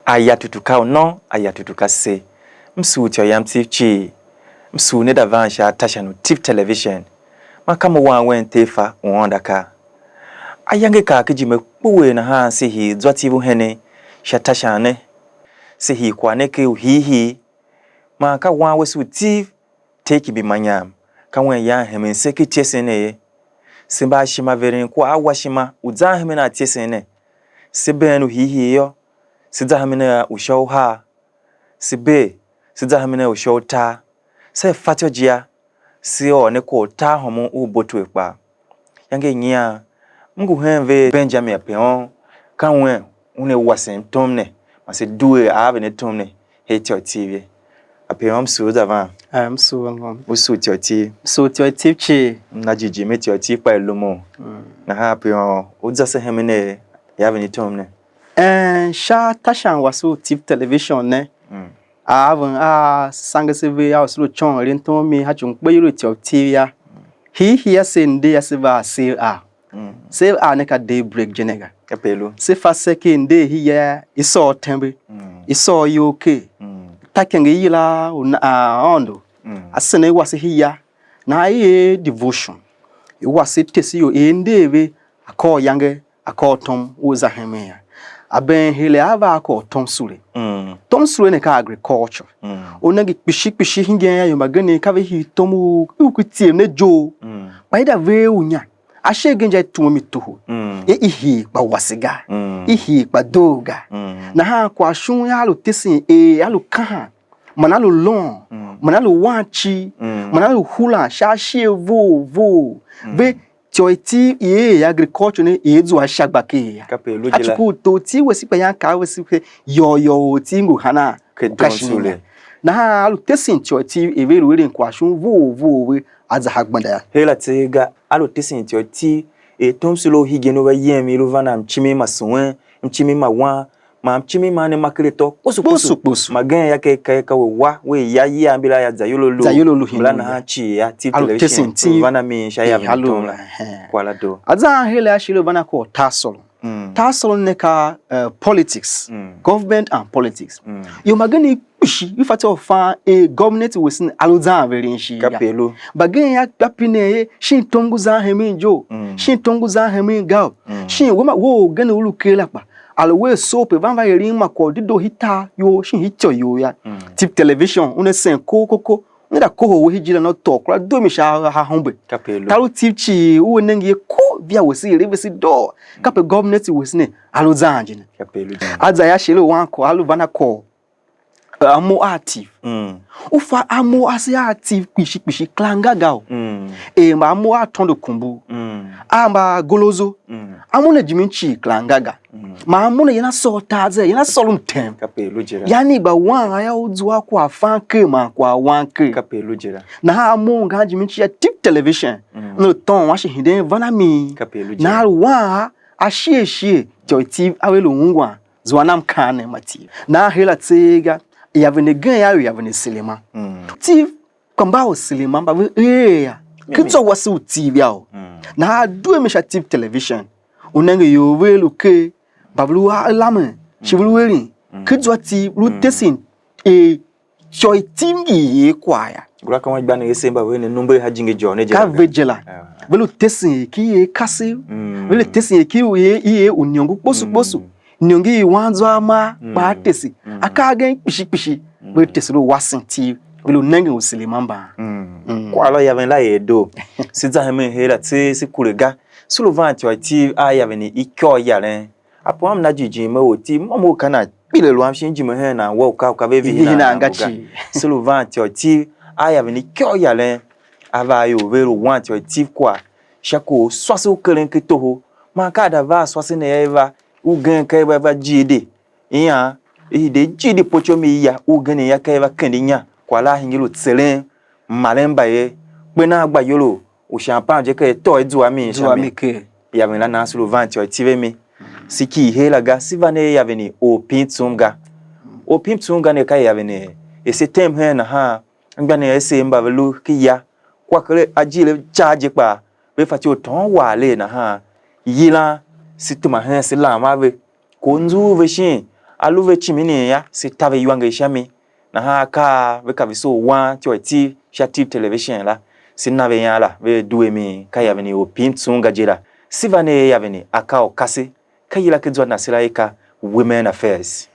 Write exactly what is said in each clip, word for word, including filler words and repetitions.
Aya tutu ka u nô, aya tutu ka se. M sugh ityô yam Tiv cii. M sugh ne da van sha atashan u Tiv Television. Man ka mo wan wen Tefa u Aôndo ka. Ayange kar ken ijime kpughee nahan se hii zwa Tiv u henen sha tashan ne. Se hii kwagh ne ken u hiihii. Man ka wan wese u Tiv Tee Kimbi Manyam, ka wen yan hemen se ken ityesen ne ye. Se mba a ishima veren kua a wa ishima u zan hemen a ityesen ne. Se been u hiihii yô, se za hemen a u sha uhar. Se bee, se za hemen a u sha utar. Se fatyô je a, se ôr ne kwagh u tar hômon u bo twer kpaa. Iyange i nyian, m ngu hen ve Benjamin Apeon, ka wen una wasem tom ne, man se due a ave ne tom ne her ityô i Tiv ye. Apeon, m sugh za van. Ah, m sugh angôm. U sugh ityô i Tiv. M sugh ityô i Tiv cii. M na jighjigh me ityô i Tiv kpa i lumun. Mm. Nahan Apeon, u za se hemen ne, i ave ne tom ne. Eh, sha tashan wase u Tiv Television ne, mm, a aven a sange se ve a u se lu côôn eren tom mi, ha ci u mkpeyol u ityô u Tiv yô. Hiihii a se nder a se va a se a. Mm. Se a ne ka day break je ne ga. Kape lu. Se fa se ken nder hia i sôr tembe, mm, i sôr iyol ker. Mm. Takinge i yila u na-, a, Aôndo. Mm. A sene wase hia. Nahan i er devotion. I wase tese ior, er nder ve, a kôr iyange, a kôr tom u za hemen yô. A been heregh a va a kôr tom sule. Mm. Tom sule ne ka agriculture. Mm. U nenge kpishi kpishi hingen a ior mbagenev ka ve hii tom u, u ku tyev ne ijoo. Mm. Kpa i da ver u inya. Ashe agen inja i tumem i toho. Mm. E i hii kpa wase ga. Mm. I hii kpa doo ga. Mm. Nahan kwagh shon a lu tesen er a lu kahan, man a lu lôôn, mm, man a lu wan cii, mm, man a lu hulan sha ashighe vough vough. Mm. Ve, ityô i Tiv i er agriculture ne, i zua sha gba ker ya. Kape lu je la. A ci ku u tor Tiv wese kpa yan kaa vese fe, yôô yôô u Tiv ngu hana? Ken u ka tom shin sule. Nahan a lu tesen ityô i Tiv i ve lu eren kwagh shon vough vough ve a za ha gbenda yô. Her a tseegh ga, a lu tesen ityô i Tiv er tom sule u hegen u va yem, i lu van a mcimi ma suen, mcimi ma wan, man mcimi ma ne ma ker atô kposo kposo. Kposo kposo. Magen ya ke ka, ka we wa, we ya yia mbila ya za iyol a lu. Za iyol a lu hingen mbila ya. Nahan cii ya, Tiv Television, tesen Tiv, lu van a mi sha ya, eh, ve tom la. Ehe. Kwagh la doo. A zan her a shi lu van a kôr Tarsol. Mm. Tarsol ne ka, eh, politics, mm, government and politics. Mm. Ior mbagenev kpishi, i fatyô u fan er government wesen a lu zan veren shi ga. Kape lu. Mbagenev ya, ya pine er, shin tom ngu zan hemen je? Mm. Shin tom ngu zan hemen ga? Mm. Shin we ma, we orgen u lu ker la kpa, a lu we soap, van va eren ma kwagh u dedoo hitar iyol, shin hityô iyol ya. Mm. Tiv Television, una sen kor koko, una kohol we hijir la, una tôô kura due mi sha ahombe. Kape lu. Tar u Tiv cii, u nenge ye ko, via wese, ere vese doo. Kape government wese ne, a lu zan je ne. Kape lu je. A za ya shi lu wan kwagh, a lu van a kôr, eh, amo a Tiv. Mm. U fa amo ase a Tiv kpishi kpishi kera nga ga o. Mm. Er mba amo a Tôndo Kumbu. Mm. A mba Golozo. Mm. Amo ne jimin cii kera nga ga. Mm. Man amo ne yana sôr tar zee, yana sôr mtem. Kape lu je la. Yani gba wan a ya u zua kwagh fan ker man kwagh wan ker. Kape lu je la. Nahan amo ngan jimin cii a Tiv Television. Mm. Ne lu tôôn a shi hiden van a mi. Kape lu je. Nahan lu wan a, a shighe shighe, ityô i Tiv a ve lu ungwan. Zua nam kaan ne ma Tiv. Nahan her a tseegh ga, yaven igen ya u yaven a Selema. Mm. Tiv kpa mba u Selema mba ve er ya. Ken zwa wase u Tiv yô. Mm. Nahan a due mi sha Tiv Television. U nenge ior ve lu ker, mba ve lu a lamen, shi ve lu eren. Mm. Ken zwa Tiv, lu, mm, tesen er ityô i Tiv ngi i er kwagh ya. Ngula ka wan igbanev se mba ve ne number ha jingijôô ne je. Ka la ve ga. Je la. Ah. Ve lu tesen er ki i er kasev. Mm. Ve lu tesen er ki i er, i er u niongo kposo, mm, kposo. Niongo i wanzwa ma, mm, kpa a tese. Mm. Akaa agen kpishi kpishi, mm, ve tese lu wasen Tiv, ve lu nengen u Selema mban. Mm. Mm. Kwagh la yaven la er doo. Se za hemen her la, se, se kure ga. Se lu van ityô i Tiv a yaven i ikôr yaren. Apo am na jighjigh me or Tiv, mo mo ka nan kpile lu am shin ijime hen nan wa u ka, u ka ve vihi nan ga cii. Se lu van ityô i Tiv a yaven i ikôr yaren. A va a ior ve lu wan ityô i Tiv kwagh sha kwagh u swase u keren ken toho. Man ka a da va a swase ne yô, i va ugen ka i va, va jighjigh. Ian, i hide i jighjigh potyom i ya, ugen yô, ka i va kende inya, kwagh la a hingir u tseren maren mbayev, kpe nan gba iyolough, u shan pam je ka i tôô i zua a mi sha mi. Zua mi ker. Yaven la nan se lu van ityô i Tiv a mi. Se kighir her la ga, se va ne yaven i Orpin Tsum ga. Orpin Tsum ga ne ka yaven i, i se tem hen nahan, anmgbianev asev mba ve lu ken ya, kua ker ajiir a icar je kpaa, ve fatyô u tôôn war ler nahan, yilan, se tema hen se lam a ve, ko nzughul ve shin a lu ve ciminin yô, se ta ve iwanger sha mi. Nahan akaa ve ka ve soo wan ityô i Tiv sha Tiv Television la, se na ve ian la, ve due mi, ka yaven i orpin tsughun ga je la. Se va ne er yaven i Akaaukase, ka yila ken zwa nasera i ka Women Affairs.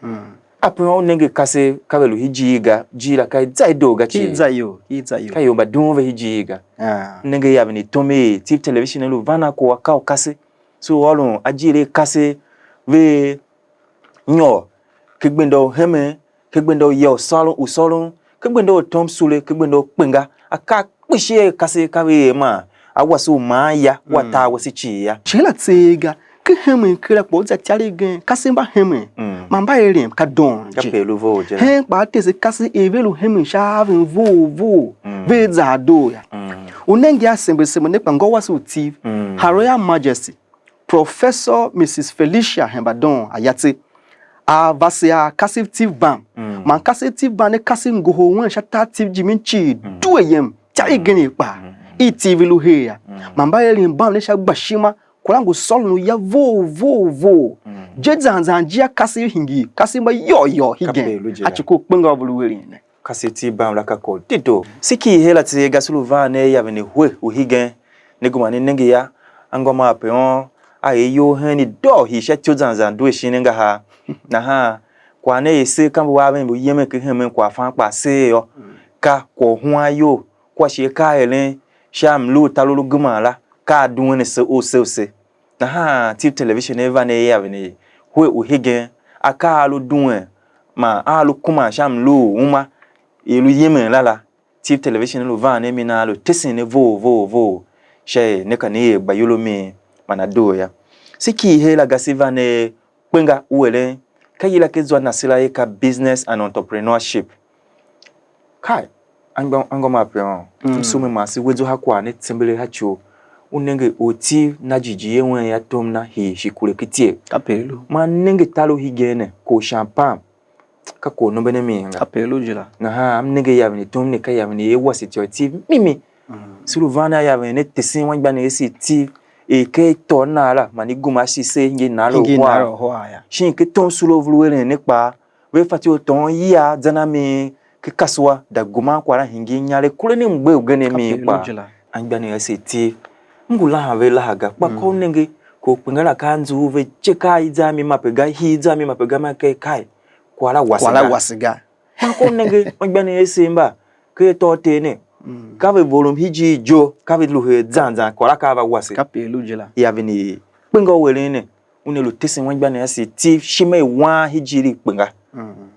Ape u nenge kase ka ve lu hijir ga, ijir la ka i za i doo ga Ki cii. Za iyol, ki za iyol. Ka ior mba dughun ve hijir ga. Ah. M nenge yaven i tom i Tiv Television lu van a ko Akaaukase. So u ôron ajiir a kase ve nyôr, ke gbenda u hemen, ke gbenda u ya u sôron, u sôron, ke gbenda u tom sule, ke gbenda u kpenga. Akaa kpishi a kase ka ve er man a wase u maan ya, wa tar wase cii ya. Shi la tseegh ga, ke hemen kera kpa u za ityar igen, kase mba hemen, man mba eren ka doon je. Kape lu vough je la. Hen kpa a tese kase er ve lu hemen sha aven vough vough, ve za a doo ya. U nenge a sembe sembe ne kpa ngô wase u Tiv, Her Royal Majesty, Professor Missus Felicia Hembadon Ayatse, a vase a kasev Tiv bam, man kasev Tiv bam ne kasev ngohol wen sha tar Tiv jimin cii due yem, tar igen kpaa, i Tiv i lu her ya. Man mba eren bam ne sha gbashima, kwagh la ngu sôron uya vough vough vough. Je zan zan je a kasev hingir, kasev mba yôô yôô hegen. Kape lu je la. A ci ku u kpenga u ve lu eren ne. Kasev Tiv bam la ka kor dedoo. Se kighir her la tseegh ga, se lu van ne yaven i hwe u hegen, ne gema ne nenge ya, angôm a Peon a er iyol hen i doo hii sha ityou zan zan due shin angahar. Nahan kwagh ne er se ka mbu a ven mbu yemen ken hemen kwaghfan kpaa se er yô, ka kwagh u huan iyol kua shi akaa eren sha mlu u tar u lu geman la, ka a duen ase u se u se. Nahan Tiv Television i va ne yaven i hwe u hegen, akaa a lu duen man a lu kuman sha mlu u uma i lu yemen la la, Tiv Television lu van a mi nahan lu tesen ne vough vough vough, sha er ne ka ne er gbayolomi man a doo yô. Se kighir her la ga, se va ne kpenga u eren, ka yila ken zwa nasera i ka business and entrepreneurship. Kai, angôm angôm a Peon, m sugh me man se we zwa ha kwagh ne tsembelee ha ci u u nenge u Tiv na jighjigh wen ya tom na hii shi kure ki tyev. Kape i lu. Man nenge tar u hegen ne, ko u shan pam, ka ko u nombe ne mi ga. Kape i lu je la. Nahan m nenge yaven i tom ne, ka yaven i er wase ityô i Tiv mimi. Se lu van a yaven ne tesen anmgbianev ase Tiv, er ken i tôô nan la, man i gema a shi se hingir nan la Hingir nan uhar. La uhar ya. Shin ken tom sule u ve lu eren ne kpaa, ve fatyô u tôôn yia zan a mi ken kasua, da guman kwagh la hingir inyaregh, kure ne mgbe ugen a mi Kape lu kpaa. Je la. Anmgbianev ase Tiv, m ngu lahan ve laha ga, kpa ka u nenge, ko u kpenga la ka a nzughul ve je, ka i za a mi mape ga, hii za a mi mape ga, man ken kai, kwagh la wase Kwagh la ga. Wase ga. Man ko u nenge anmgbianev ase mba ken atô u Ter ne, ka ve vorom hijir jo, ka ve lu her zan zan, kwagh la ka a va wase. Kape i lu je la. Yaven i kpenga u eren ne, una lu tesen anmgbianev ase Tiv ishima i wan hijir i kpenga.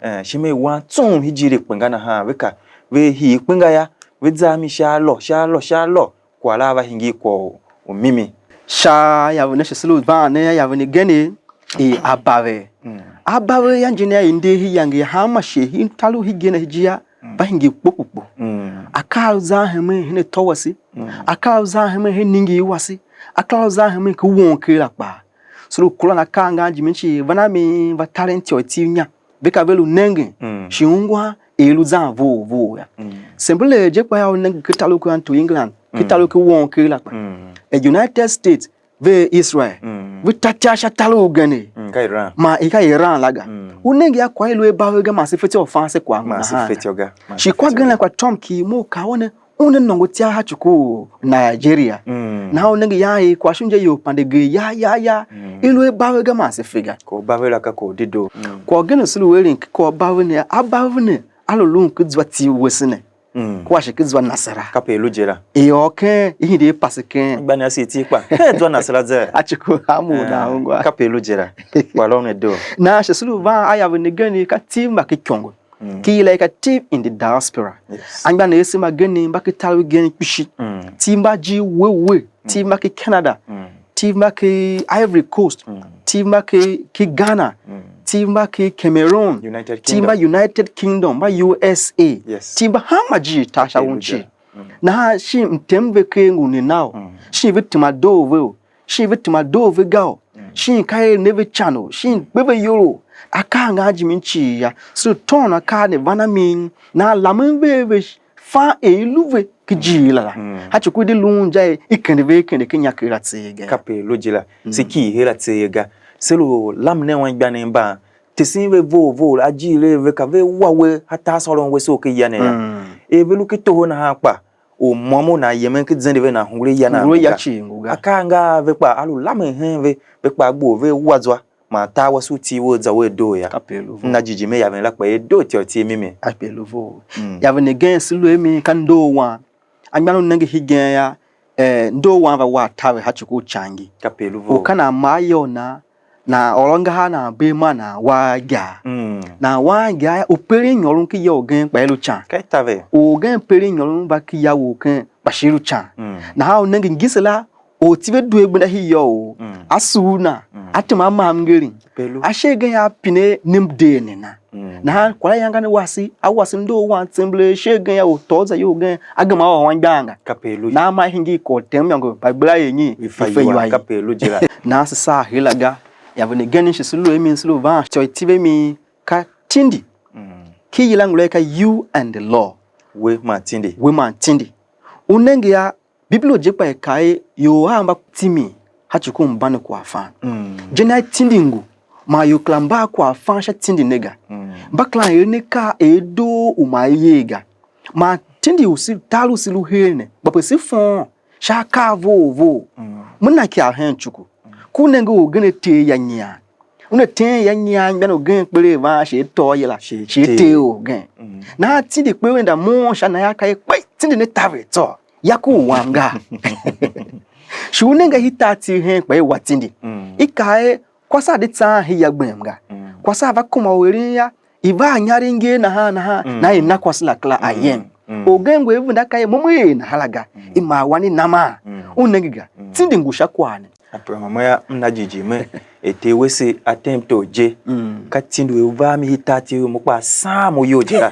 Eh, ishima i wan tsung hijir i kpenga nahan, ve ka ve hii kpenga ya, ve za a mi sha alô, sha alô, sha alô, kwagh la a va hingir kwagh u, u mimi. Sha yaven ne shi se lu van ne yaven igen i Abave. Abave ya nje ne ya i nder iyange hanma shighe i tar u hegen a hijia, va hingir kpo kpo kpo. Akaa a lu zan hemen hen atô wase, akaa a lu zan hemen hen ningir wase, akaa a lu zan hemen ken won ker la kpaa. Se lu kuran akaa angan jimin cii, van a mi va taren ityô i Tiv inya. Ve ka ve lu nengen, shi ungwan er lu zan vough vough yô. Sembler je kpa yô, u nenge ken tar u ken to England, ken tar u ken won ker la kpa. A United States ve Israel, ve ta tar sha tar ugen, man i ka Iran la ga. U nenge a kwagh i lu a Bave ga, man se fetyô u fan se kwagh ngu nahan. Shi kwagh gen la kpa Tom ki mo u ka u ne, una nôngo ityav sha ci ku Nigeria. Nahan u nenge yan i kwagh shon je ior pande gee ya ya ya, i lu a Bave ga, man se fe ga. Ko Bave la ka ko dedoo. Kwagh ugen u se lu eren ki kwagh Bave ne, a Bave ne, a lu lun ki zwa Tiv wese ne, kua shi ki zwa nasera. Kape i lu je la. I ôr ken, i hide i pase ken. Gba ne ase iti kpa ken zwa nasera ze. A ci ku a mu na ungwa. Kape i lu je la. Kwagh la u ne doo. Nahan shi se lu van a yaven ne gen, ka Tiv mba ki ikongo. Ki yila i ka Tiv in the diaspora. Yes. Anmgbianev ase mba gen mba ki tar ugen kpishi. Tiv mba ji we we. Tiv mba ki Canada. Tiv mba ki Ivory Coast. Tiv mba ki, ki Ghana. Tiv mba ki Cameroon. United Tiv mba Kingdom. United Kingdom, mba U S A. Yes. Tiv mba hanma ji tar sha un cii. Nahan shin mtem ve ker ngu ne nao. Shin ve tema doo ve o. Shin ve tema doo ve ga o, shin ka er ne ve ican o, shin gbe ve iyol o, akaa angan jimin cii ya. Se lu tôôn akaa ne van a mi, nahan lamen ve ve fan er i lu ve ken ijiir la la. A ci ku i di luun inja i kende ve i kende ken inya ker la tseegh ga. Kape i lu je la, se kighir her la tseegh ga. Se lu lamen anmgbianev mban, tesen ve vough vough, ajiir a ve ka ve wa we, a tar sôron wese u ken ya ne yô. Mm. Er ve lu ken toho nahan kpa, or môm u nan yemen ken zende ve nan hungure ya nan Hungure ngu ya ga. Cii ngu ga. Akaa nga a ve kpa a lu lamen hen ve, ve kpa gbo ve wa zwa, man tar wase u Tiv u za we doo ya. Kape lu vough. Na jighjigh me yaven la kpa er doo ityô i Tiv mimi. Kape lu vough. Mm. Yaven igen se lu a mi ka ndor wam. Anmgbian u nenge hegen yô, eh, ndor wam va wa taver sha ci ku ucangi. Kape lu vough. U ka nan mar iyôgh nan, nan ôr angahar nan bee maa nan wa a igbar. Mm. Nan wa a igbar yô, u peren nyôron ken ya ugen kpa i lu ican. Ka i taver. U ugen peren nyôron va ken ya u ken kpa shi i lu ican. Mm. Nahan u nenge ngise la, or Tiv a due gbenda hii yô, u Mm. a suur na, Mm. a tema a mam ngeren. Pelu. A shi agen a pine ne mdee ne na. Mm. Nahan kwagh la yange ne wase, a wase ndor wam tsembelee, shi agen a or tôô za iyol gen, a gema a ôr anmgbian ga. Kape lu. Nahan ma hingir kwagh u tem imôngo, mba gbera er nyi? Ifa ifa iwua, iwua. Kape lu je la. Nahan se saa hela ga. Yaven igen shi se lu a mi se lu van ityô i Tiv a mi ka tindi. Mm. Ki yila ngula ka you and the law. We man tindi. We man tindi. U nenge a Bibilo je kpa i kaa er ior a mba timin sha ci ku mban u kwaghfan. Mm. Je na tindi ngu, man ior kera mba a kwaghfan sha tindi ne ga. Mm. Mba kera eren akaa er doo u ma i yer ga. Man tindi u se, tar u se lu her ne, kpa pe se fôôn sha akaa vough vough. Mm. Me na ikyav hen icuku. Ku nenge orgen a tee ya nyian. Una teen ya nyian, nyian ugen kper a van shi a tôô ye la, shi a tee orgen. Mm. Nahan tindi kper venda moughon sha na yô, a kaa er, kpe, tindi ne taver tsô, ya ku u wam ga. Shi u nenge hii tar Tiv hen kpa i wa tindi. Mm. I kaa er, kwase a de tsaan hii ya gbem ga. Mm. Kwase a va kuma u eren yô, i va a inyaregh ngee nahan nahan, mm, nahan i na kwase la kera a yem. Mm. Orgen ngu a venda kaa er, mo me er nahan la ga. Mm. I maa wan i na maa. Mm. U nenge ga. Mm. Tindi ngu sha kwagh ne. Ape mama ya m na jighjigh me, er Ter wese a tem tor je. Mm. Ka tindi u va a mi hii tar Tiv u mo kpaa saan mo iyol je la.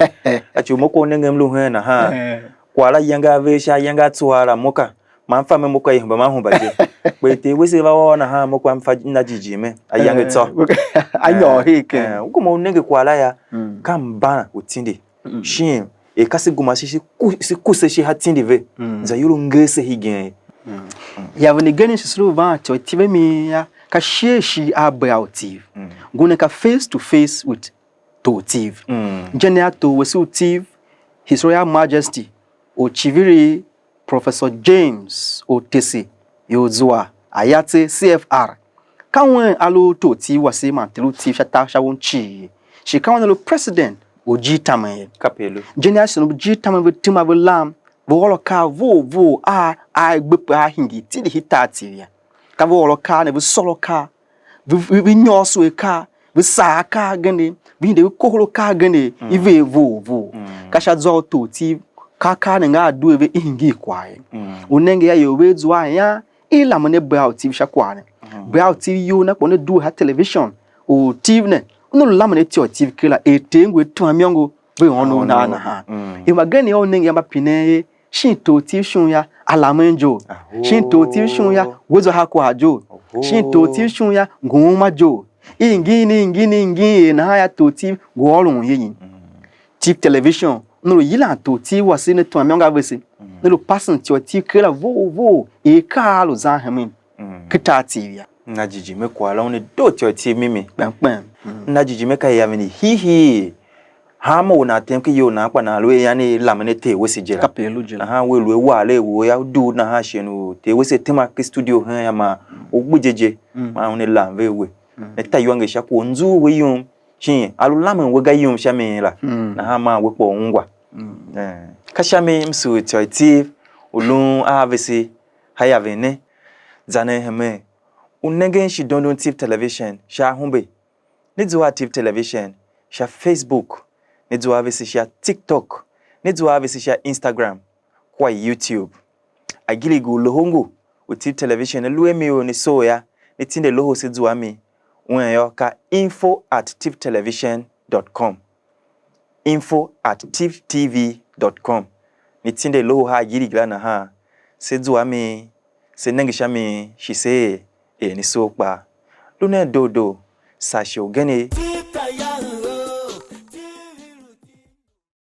A ci u mo ko u nenge m lu hen nahan. Eh. Kwagh la ayange a ver sha ayange a tsuaa la, mo ka, ma m fa me mo ka i hemba ma hemba je. Kpa er Ter wese va ôr nahan, mo kpa m fa m na jighjigh me, ayange tsô. Eh, a nyôr her ken. Eh, u kuma u nenge kwagh la ya, mm, ka mban u tindi. Mm. Shin er ka se gema shi, shi ku-, se kuse shi sha tindi ve, mm, zayol u nger se hegen ye. Mm. Yaven igen shi se lu van ityô i Tiv a mi yô, ka shighe shighe a bea u Tiv. Mm. Ngun ne ka face to face with Tor Tiv. Mm. Je ne a Tor wese u Tiv, His Royal Majesty, Orciviri Professor James Otese, ior zua Ayatse C F R. Ka un a lu Tor Tiv wase man Ter u Tiv sha tar sha won cii. Shi ka un a lu president u ijirtamen ye. Kape lu. Je ne a shon u ijirtamen ve tema ve lam, ve ôr akaa vough vough a a gbe pe a hingir tindi hii tar Tiv yô. Ka ve ôr akaa ne, ve sôr akaa, ve, ve, ve nyôr sule akaa, ve saa akaa agenev, ve hide ve kohol akaa agenev, mm, i ver vough vough. Mm. Ka sha zwa u Tor Tiv, ka akaa ne nga a due ve i hingir kwagh ye. Mm. U nenge yô, ior ve zua a ian, i lamen a bea u Tiv sha kwagh ne. Mm. Bea u Tiv iyol na kpa una due sha television, u Tiv ne, una lu lamen a ityô i Tiv kera, er Ter ngu a tuma imôngo, ve ônov nan nahan. Mm. Ior mbagenev yô, u nenge yô, mba pinen er, shin Tor Tiv shon yô, a lamen je? Aho. Shin Tor Tiv shon yô, we zwa sha kwagh je? Oho. Shin Tor Tiv shon yô, ngu uma je? I ngin, i ngin, i ngin er nahan yô, Tor Tiv ngu ôron ye yin. Mm. Tiv Television, ne lu yilan Tor Tiv wase ne tuma imôngo a vese. Mm. Ne lu pasen ityô i Tiv kera vough vough, er ka a lu zan hemen, mm, ken tar Tiv yô. Na jighjigh me kwagh la una doo ityô i Tiv mimi. Kpem kpem. Mm. Na jighjigh me ka yaven i hiihii. Hanma u nan tem ken iyol nan kpa nan lu a ian i lamen a Ter wese je la. Kape lu je la. Nahan we lu a war le a wou yô, u dugh nahan shighe u Ter wese tema ken studio hen yô, man u gbe je je, mm, man una lam ve a we. Mm. Ne ta iwanger sha kwagh u nzughul we yum, shin a lu lamen we ga yum sha mi la. Mm. Nahan man we kpa u ungwa. Mm. Eh. Ka sha mi m sugh ityô i Tiv u lun a vese sha yaven ne, za nen hemen. U nengen shi dondon Tiv Television sha ahumbe. Ne zua a Tiv Television sha Facebook, ne zua a vese sha TikTok, ne zua a vese sha Instagram kua YouTube. Agirigh u loho ngu u Tiv Television a lu a mi u ne soo yô, ne tinde loho se zua a mi. Wen yô, ka info at tiv television dot com. Info at tiv T V dot com. Ne tinde loho ha agirigh la nahan, se zua a mi, se nenge sha mi, shi se er, er ne soo kpaa. Lu nen doo doo, saa shighe ugen.